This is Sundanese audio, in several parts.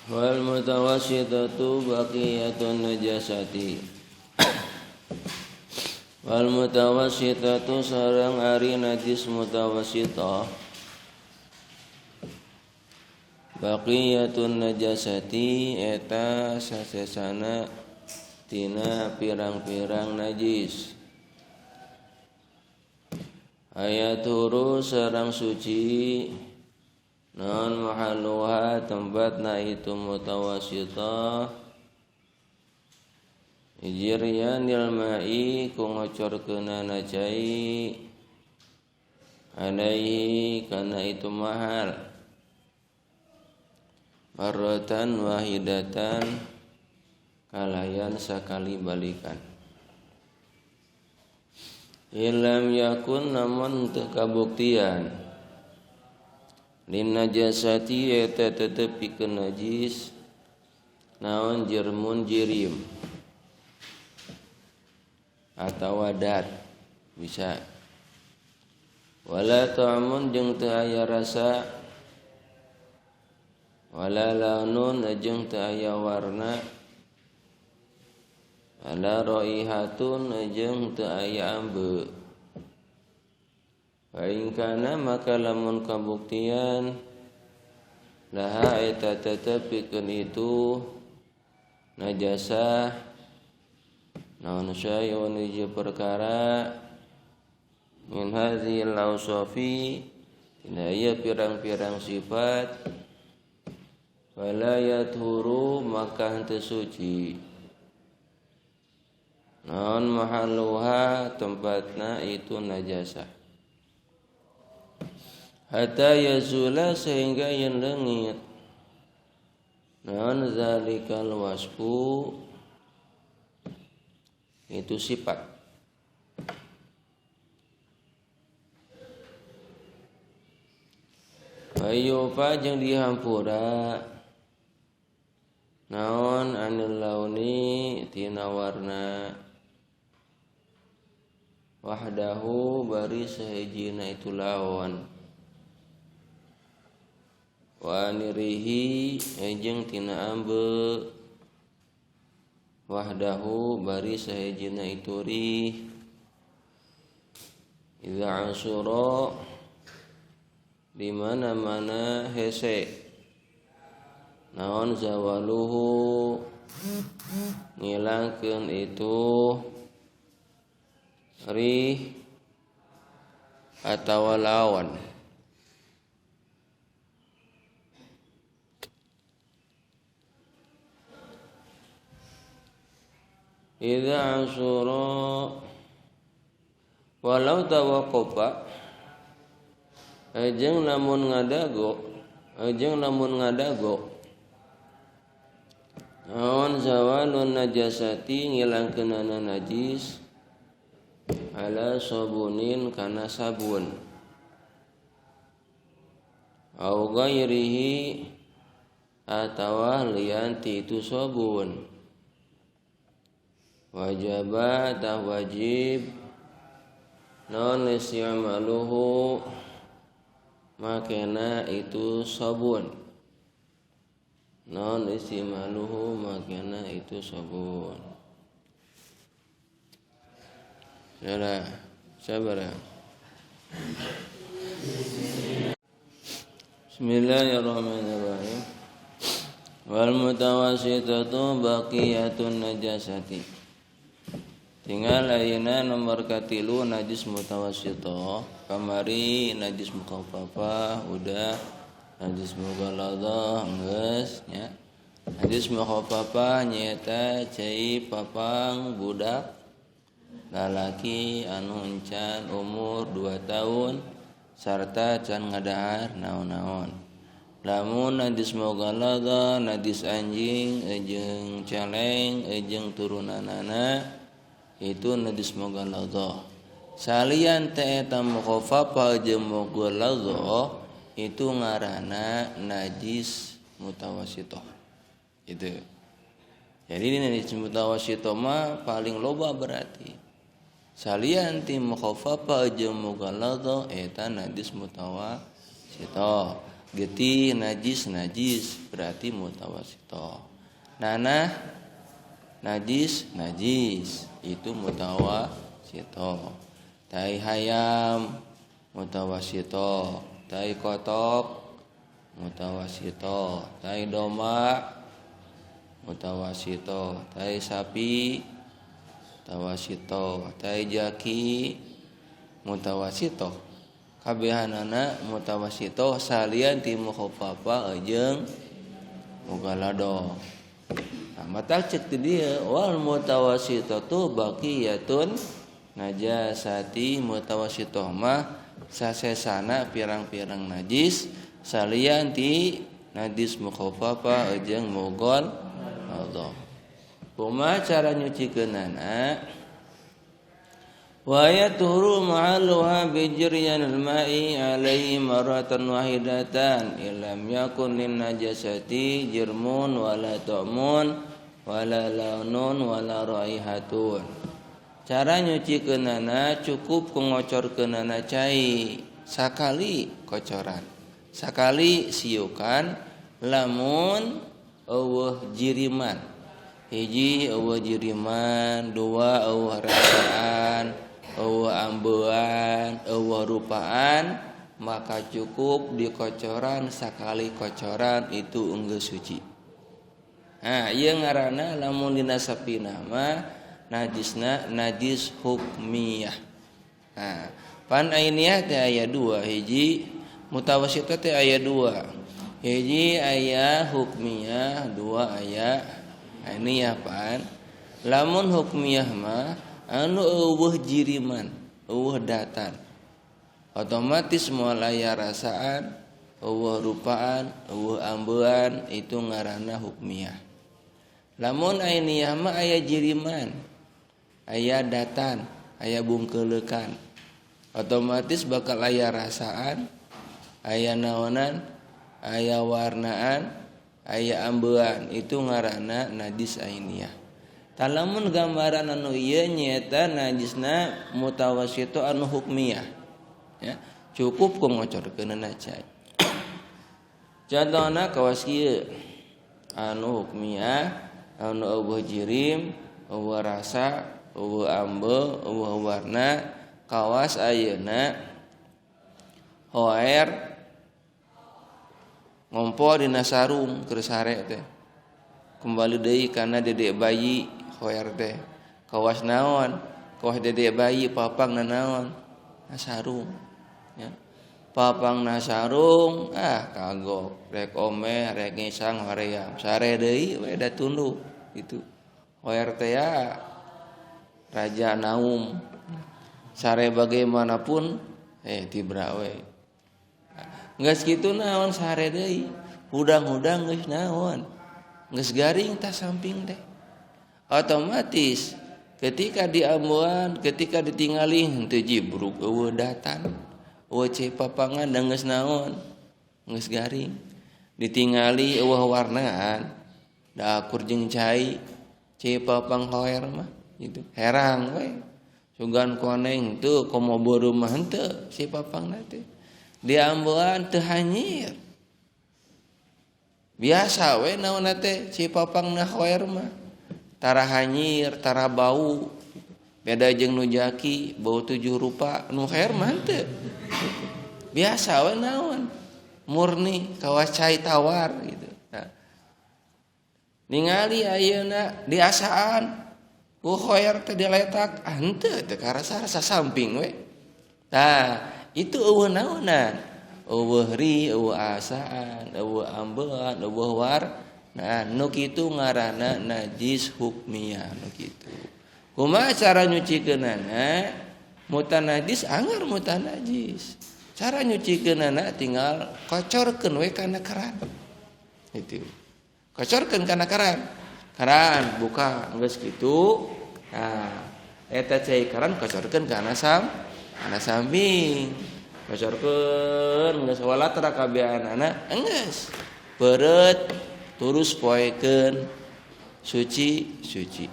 Wal mutawassitatu baqiyatun najasati. Wal mutawassitatu sareng ari najis mutawassitah baqiyatun najasati eta sasesana tina pirang-pirang najis. Ayat huru sareng suci non mahalluha tempatna itu mutawassitah ijriyanil ma'i ku ngocorkeunana cai alaihi kana itu mahal marratan wahidatan kalayan sakali balikan. Ilam yakun namun teu kabuktian lin najasati eta tetep pikeun najis naon jermun jirim atawa dat bisa wala ta'amun jeung teu aya rasa wala launun jeung teu aya warna wala raihatun jeung teu aya ambeu. Fa in kana maka lamun kabuktian laha eta tetep pikeun itu najasah naon syai'un hiji perkara min hadzihil awsafi tina ieu pirang-pirang sifat fala yathuru maka henteu suci naon mahalluha tempatna itu najasah hatta yazula sehingga yen leungit naon zalikal wasfu itu sifat. Ayyufa jeung dihampura naon anil launi tina warna wahdahu bari sahijina itu lawan wa anirihi jeung tina ambe wahdahu bari sahijina itu rih idza asura di mana-mana hese naon zawaluhu ngilangkeun itu rih atawa lawan. Idza asura walau tawaqqafa jeung lamun ngadago naon zawalun najasati ngilangkeunana najis ala sabunin kana sabun au ghairihi atawa lian ti itu sabun wajaba tah wajib non isti'maluhu makena itu sabun non isti'maluhu makena itu sabun. Sudah, sabar ya. Bismillahirrahmanirrahim. Wal mutawassitatu baqiyatun najasati. Tinggal ayeuna nomor katilu najis mutawassithah. Kamari najis mukhaffafah udah, najis mughalladhah geus nya. Najis mukhaffafah nyaeta cai papang budak lalaki anu encan umur 2 tahun sarta can ngadahar naon-naon. Lamun najis mughalladhah najis anjing jeung celeng jeung turunanana itu najis mughalladhah. Salian teh eta mukhaffafah jeung mughalladhah itu ngaranna najis mutawassithah. Itu. Jadi ini najis mutawassithah mah paling loba berarti. Salian ti mukhaffafah jeung mughalladhah eta najis mutawassithah. Getih najis najis berarti mutawasito. Nanah najis najis itu mutawasito. Tai hayam mutawasito, tai kotok mutawasito, tai domba mutawasito, tai sapi mutawasito, tai jaki mutawasito. Kabehanana mutawasito salian ti mukhaffafa jeung mughalado. Nah, matak cek ti dieu wal mutawasitatu baqiyatun najasati. Mutawasitoh mah sasesana pirang-pirang najis salian ti najis mukhaffafa jeung mughalado. Kumaha cara nyucikeunana? Wa yatuhuru ma'aluha bijiryanil ma'i alaihi maratan wahidatan illam yakun lin najasati jirmun wala ta'mun wala launun wala raihatun. Cara nyucikeunana cukup ngocorkeunana cai sakali kocoran, sakali siukan, lamun eueuh jiriman. Hiji eueuh jiriman, dua eueuh rasaan, eueuh ambean, eueuh rupaan, maka cukup dikocoran sakali kocoran itu enggeus suci. Nah, ieu ngaranna lamun dina sapina mah najisna najis hukmiyah. Nah, pan ainiyah teh aya dua, hiji mutawasithah teh aya dua. Hiji aya hukmiyah, dua aya ainiyah pan. Lamun hukmiyah mah anu eueuh jiriman, eueuh datan. Otomatis moal aya rasaan, eueuh rupaan, eueuh ambean, itu ngaranna hukmiyah. Lamun ainiyah mah aya jiriman, aya datan, aya bungkeleukan. Otomatis bakal aya rasaan, aya naonan, aya warnaan, aya ambean, itu ngaranna najis ainiyah. Talamun gambaran anu ieu nyaeta najisna mutawasito anu hukmiyah. Ya, cukup ku ngocorkeunana cai. Contohna kawas kieu anu hukmiyah, anu eueuh jirim, eueuh rasa, eueuh ambe, eueuh warna, kawas ayeuna hoer ngompo dina sarung keur sare teh. Kembali deui kana dedek bayi hoer teh. Kawas naon? Kawas dedek bayi papang na naon? Na sarung. Ya. Papang na sarung, ah kagok, rek ome, rek ngisang hoream. Sare deui we da tunduh gitu. Hoer teh ya raja naum. Sare bagaimanapun tibra we. Geus kitu naon sare deui. Hudang-hudang geus naon. Geus garing tah samping teh. Otomatis ketika diambuan, ketika ditingali henteu jibruk eueuh datan, eueuh cai papangan da geus naon, geus garing. Ditingali eueuh warnaan, da akur jeung cai, cai papang hoer mah gitu. Herang we. Sugan koneng teu komo beureum mah henteu si papangna teh. Diambuan teu hanyir. Biasa we naonna teh si papangna hoer mah. Tara hanyir, tara bau. Beda jeung nu jaki, bau tujuh rupa, nu hoer mah henteu. Biasa we naon. Murni kawas cai tawar gitu. Nah. Ningali ayeuna diasaan ku hoer teh diletak, ah henteu teu karasa-rasa samping we. Tah, itu eueuh naonan. Eueuh ri, eueuh asaan, eueuh ambean, eueuh war. Nah, nu kitu ngaranna najis hukmiyah nu kitu. Kumaha cara nyucikeunana? Mutanajis anggar mutanajis. Cara nyucikeunana tinggal kocorkeun we kana keran. Itu. Kocorkeun kana keran. Keran buka geus kitu. Nah, eta cai keran kocorkeun kana kana samping. Kocorkeun geus walatra kabeanana enggeus. Beureut terus poekeun suci suci.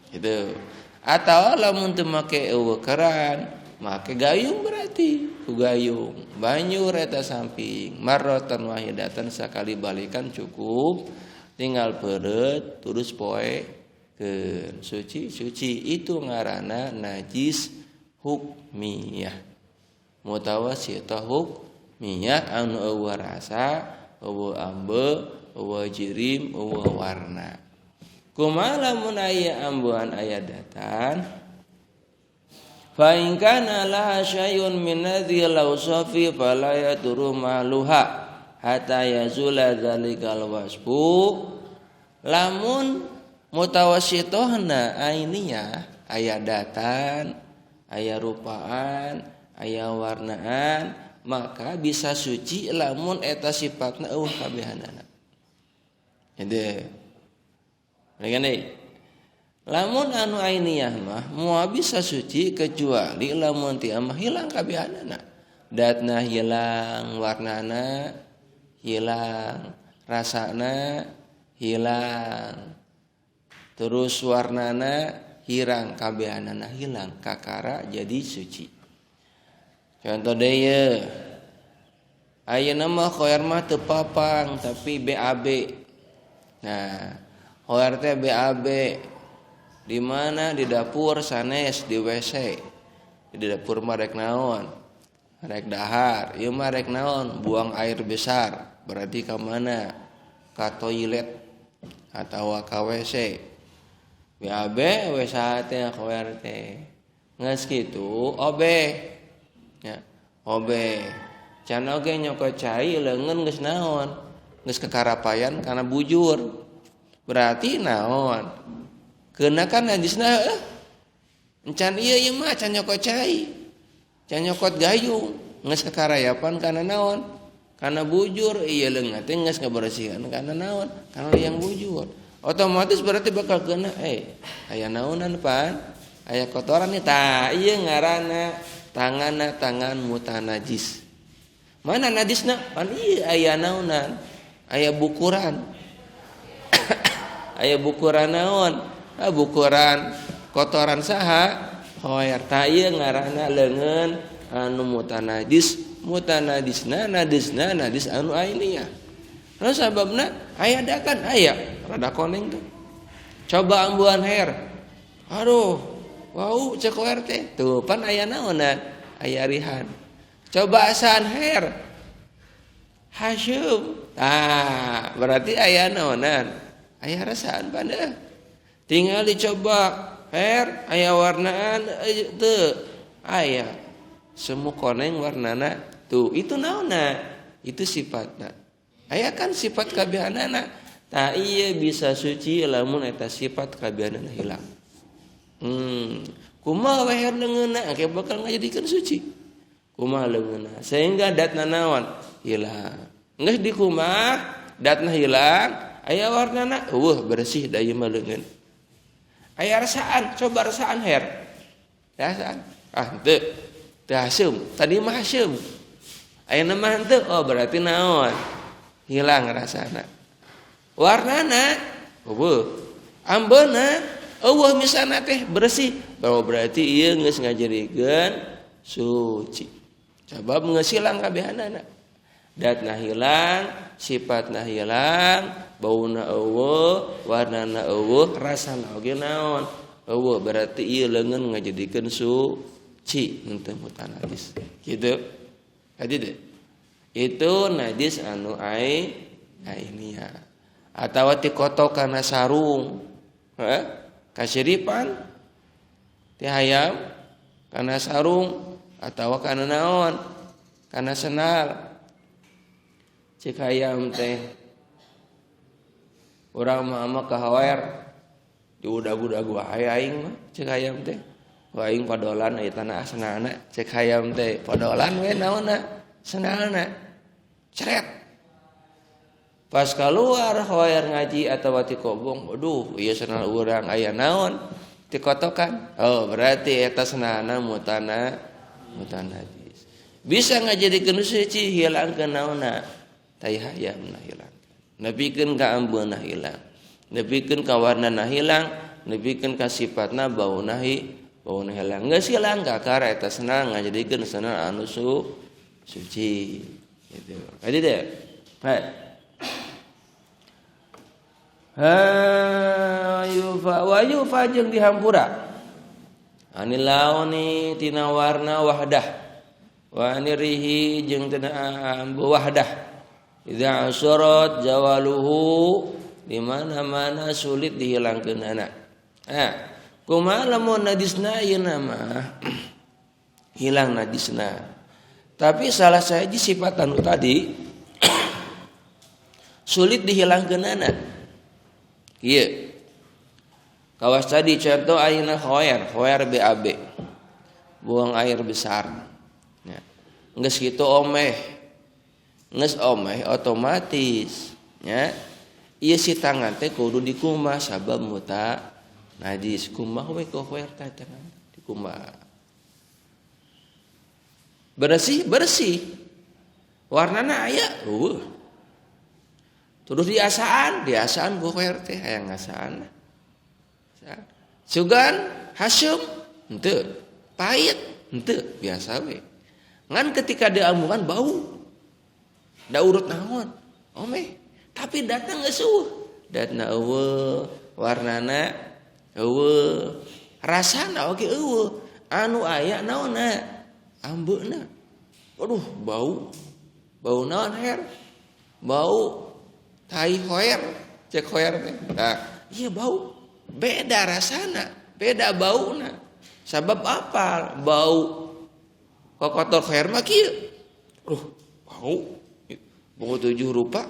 Gitu. Atau lamun teu make eueuh keran, Make gayung berarti ku gayung banjur eta samping marratan wahidatan sakali balikan cukup tinggal peureut terus poe keun suci suci itu ngaranna najis hukmiyah mutawassithah hukmiyah anu eueuh rasa eueuh ambe eueuh jirim eueuh warna kumaha lamun aya ambean aya datan. Fa in kana laha syai'un min hadhil awsafi fala yaduru maluha hatta yazula dzalikal wasfu. Lamun mutawassithahna ainiyah aya datan, aya rupaan, aya warnaan, maka bisa suci lamun eta sifatna eueuh kabehanana. Hade. Deui. Lamun anu ainiyah mah moal bisa suci kecuali lamun ti mah hilang kabehanana. Datna hilang, warnana hilang, rasana hilang. Terus warnana hirang, kabehanana hilang, kakara jadi suci. Contoh deui ye. Ayeuna mah khoer mah teu papang tapi BAB. Nah, khoer teh BAB. Di mana di dapur sanes di WC. Di dapur mah rek naon? Rek dahar. Ieu mah rek naon? Buang air besar. Berarti ka mana? Ka toilet atawa ka WC. BAB we saha teh khoer teh. Geus kitu obeh. Ya, obeh. Can oge nyokot cai leungeun geus naon? Geus kekarapayan kana bujur. Berarti naon? Keuna kan najisna encan ieu ieu mah can nyokot cai. Can nyokot gayung, geus kekarayapan kana naon? Kana bujur ieu leungeun teh geus ngabersihan kana naon? Kana yang bujur. Otomatis berarti bakal kena aya naonan pan? Aya kotoran nih tah ieu ngaranna tanganna tangan mutanajis. Mana najisna? Pan ieu aya naonan? Aya bukuran. Aya bukuran naon? Bukuran kotoran saha khoer ta ieu ngaranna leungeun anu mutanajis mutanajisna najisna najis anu ainiyah. Nah sababna aya datan aya rada koneng tuh. Coba ambuan her. Aduh, wau cek khoer teh. Tuh pan aya naonan? Aya rihan. Coba asaan her. Hasyum. Tah, berarti aya naonan? Aya rasaan pan deuh. Tinggal dicoba her aya warnaan teu aya semu koneng warnana tuh itu naonna itu sifatna aya kan sifat kabehanana tah ieu bisa suci lamun eta sifat kabehanana hilang. Kumaha we her leungeunna engke bakal ngajadikeun suci kumaha leungeunna sehingga datna naon hilang geus dikumaha datna hilang aya warnana eueuh bersih da ieu mah leungeun. Aya rasaan, coba rasaan her. Rasaan. Ah, teu. Teu haseum. Tadi mah haseum. Ayeuna mah henteu. Oh, berarti naon? Hilang rasana. Warnana eueuh. Ambeuna eueuh misalna teh bersih. Bahwa berarti ieu geus ngajadikeun suci. Sabab geus hilang kabehanana. Datna hilang, sifatna hilang, bauna eueuh, warnana eueuh, rasana oge naon? Eueuh berarti ieu leungeun ngajadikeun suci henteu mutanajis. Kitu. Hadi deh. Itu najis anu ainiyah. Atawa tikotok kana sarung. Heh, kasiripan ti hayam kana sarung atawa kana naon? Kana senal. Cek hayam teh urang mah ama kahawer diudag-udag wae aing mah cek hayam teh aing padolan aya tanah senalna cek hayam teh padolan we naonna senalna ceret pas keluar hoer ngaji atawa ti kobong aduh ieu senal urang aya naon tikotokan oh berarti eta senalna mutanajis bisa ngajadikeun suci hilangkeun naonna tai hayamna hilang nepikeun ka ambeuna hilang nepikeun ka warnana hilang nepikeun ka sifatna bauna Bauna hilang. Geus hilang kakara eta senang ngajadikeun senang anu suci gitu. Kadi deh. Hai. Ha yufa wa yufa jeung dihampura. Anil launi tina warna wahdah. Wa anirihi jeung tina ambu wahdah. Idza asurat jawaluhu di mana-mana sulit dihilangkeunana. Nah, kumaha lamun najisna ayeuna mah hilang najisna. Tapi salah sahiji sifat anu tadi sulit dihilangkeunana. Ieu. Kawas tadi contoh ayeuna khoer, khoer BAB. Buang air besar. Ya. Geus kitu omeh. Geus omeh otomatis nya. Ieu si tangan teh kudu dikumbah sabab muta najis. Kumbah we ku khoer teh tangan dikumbah. Bersih bersih. Warnana aya eueuh. Terus diasaan, diasaan ku khoer teh hayang ngasaan. Sugan hasum henteu, pahit henteu, biasa we. Ngan ketika diamukan bau. Da urut naon? Omeh. Tapi datang geus eueuh. Datna eueuh, warnana eueuh, rasana oge eueuh. Anu aya naonna? Ambeuna. Aduh, bau. Bau naon her? Bau tai hoer, cek hoer teh. Nah, iya bau. Beda rasana, beda bauna. Sabab apa? Bau kokotor hoer mah kieu. Aduh, bau. Bau tujuh rupa,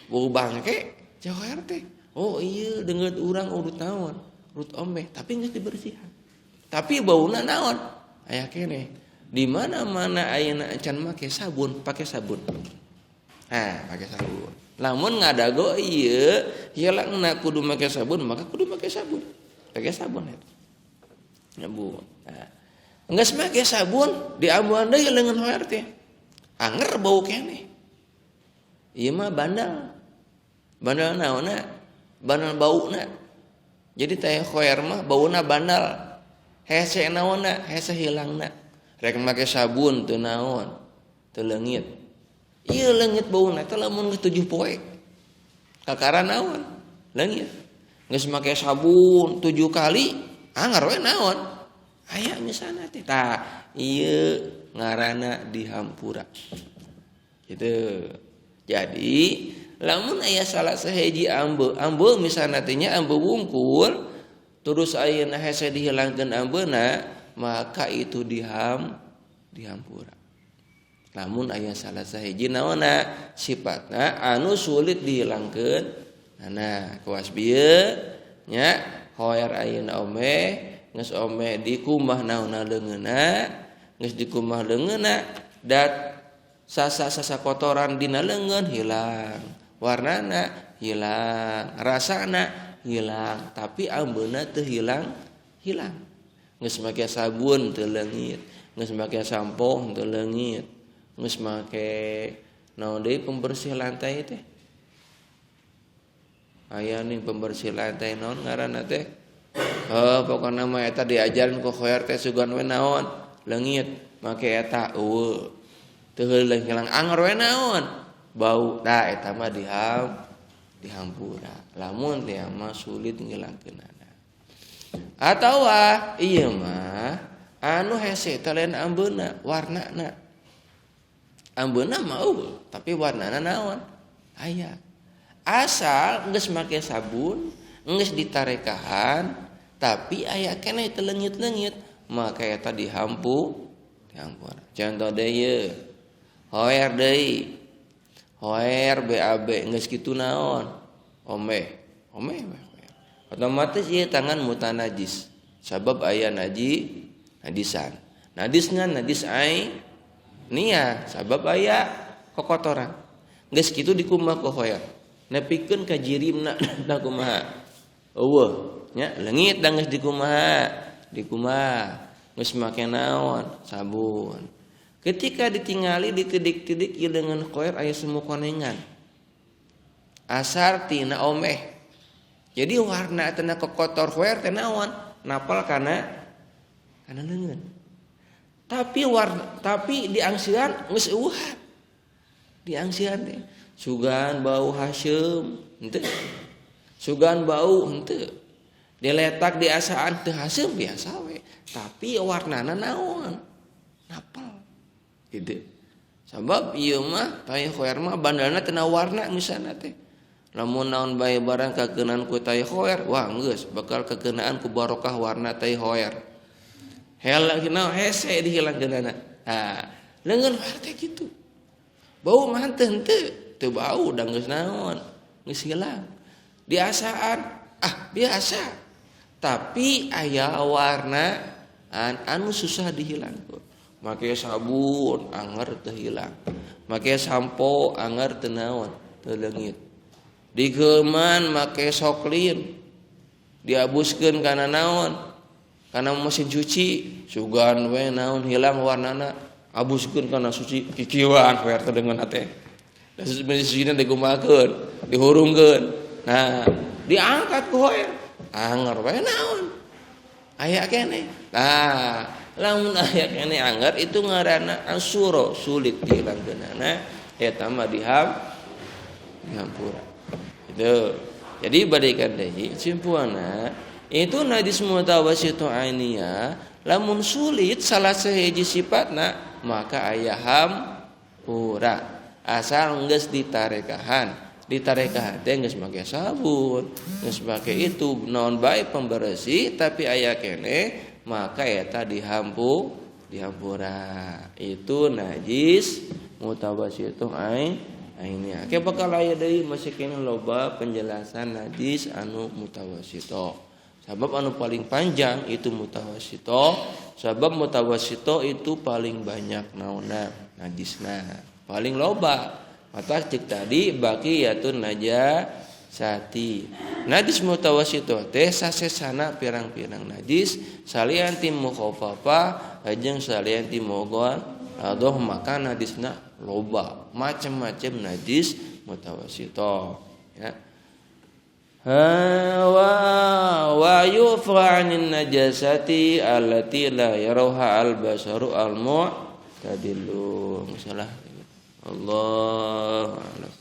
bau bangke, cek hoer teh. Oh iya, dengeut urang urut naon? Urut omeh, tapi geus dibersihan. Tapi bauna naon? Aya keneh. Di mana-mana ayeuna encan make sabun, pakai sabun. Nah, pakai sabun. Lamun ngadago ieu hilangna kudu make sabun, maka kudu make sabun. Pakai sabun eta. Nyabu. Nah, geus make sabun diambuhan deui leungeun hoer teh. Anger bau keneh. Ieu mah bandal. Bandal naonna? Bandal bauna. Jadi teh hoer mah bauna bandal. Hese naonna? Hese hilangna. Rek make sabun teu naon? Teu leungit. Ieu leungit bauna teh lamun geus 7 poe. Kakara naon? Leungit. Geus make sabun 7 kali, anger we naon? Aya misalna teh. Tah, ieu ngaranna dihampura. Gitu. Jadi, lamun aya salah sahiji ambe, ambe misalna teh nya ambe wungkul, terus ayeuna hese dihilangkeun ambeuna, maka itu dihampura. Lamun aya salah sahiji naonna sifatna anu sulit dihilangkeun. Nah, kawas bieu nya hoer ayeuna omeh, geus omeh dikumbah naonna leungeunna, geus dikumbah leungeunna dat sasa-sasa kotoran dina leungeun hilang, warnana hilang, rasana hilang, tapi ambeuna teu hilang, hilang. Geus make sabun teu leungit, geus make sampo teu leungit, geus make naon deui pembersih lantai teh. Aya nih pembersih lantai naon ngaranna teh? Heuh, pokona mah eta diajaran ku khoer teh sugan we naon? Leungit, make eta eueuh. Teu hilang anger we naon? Bau. Tah eta mah dihampura. Lamun teh mah sulit ngilangkeunana. Atawa ieu mah anu hese teh lain ambeuna, warnana. Ambeuna mah eueuh, tapi warnana naon? Aya. Asal geus make sabun, geus ditarekahan, tapi aya keneh teu leungit-leungit, maka eta dihampura. Contoh deui ye. Hoer deui. Hoer BAB geus kitu naon? Omeh. Omeh we hoer. Otomatis ieu tangan mutanajis. Sabab aya najisan. Najisna najis ai nia sabab aya kokotoran. Geus kitu dikumbah ku hoer. Nepikeun ka jirimna na kumaha? Eueuh nya leungit da geus dikumaha? Dikumbah. Geus make naon? Sabun. Ketika ditingali ditidik-tidik ieu leungeun hoer aya semu konengan. Asar tina omeh. Jadi warna tina kokotor hoer teh naon? Napal kana Kana leungeun. Tapi warna tapi diangsian geus eueuhan. Diangsian teh sugan bau haseum henteu. Sugan bau henteu. Diletak di asaan teu haseum biasa we. Tapi warnana naon? Napel. Gitu. Sabab ieu mah tai khoer mah bandana tina warna misalna teh. Lamun naon bae barang kakeunaan ku tai khoer, wah geus bakal kakeunaan ku barokah warna tai khoer. Hela naon hese dihilangkeunana. Nah, leungeun khoer teh kitu. Bau mah henteu, teu bau da geus naon, geus hilang. Diasaan ah biasa. Tapi aya warna anu susah dihilangkeun. Make sabun anger teu hilang. Make sampo anger teu naon, teu leungit. Digeuman make soklin. Diabuskeun kana naon? Kana mesin cuci, sugan we naon hilang warnana. Abuskeun kana suci kikieuan we teh dengan teh. Da mesin cucina digumakeun, dihurungkeun. Nah, diangkat ku hoer. Anger we naon? Aya keneh. Nah, lamun aya keneh anger itu ngaranna asuro, sulit dihilangkeunana eta mah dihampura. Itu. Jadi balikan deui simpulanna itu najis mutawassitu ainiyah lamun sulit salah sahiji sifatna maka aya hampura asal geus ditarekahan. Ditarekahan teh geus make sabun, geus make itu naon bae pembersih tapi aya keneh maka eta dihampura. Itu najis mutawassitu ainiyah. Ke bakal aya deui masih keneh loba penjelasan najis anu mutawassito. Sabab anu paling panjang itu mutawassito, sabab mutawassito itu paling banyak naonna najisna, paling loba. Mata cek tadi baqiyatun najasati. Najis mutawassito teh sasesana pirang-pirang najis salian ti mukhaffafa jeung salian ti mughalladhah maka najisna loba, macam-macam najis mutawassito ya. Wa yufa 'anil najasati allati la yarawha al basaru al mu'tadilu. Masalah. Allah a'lam.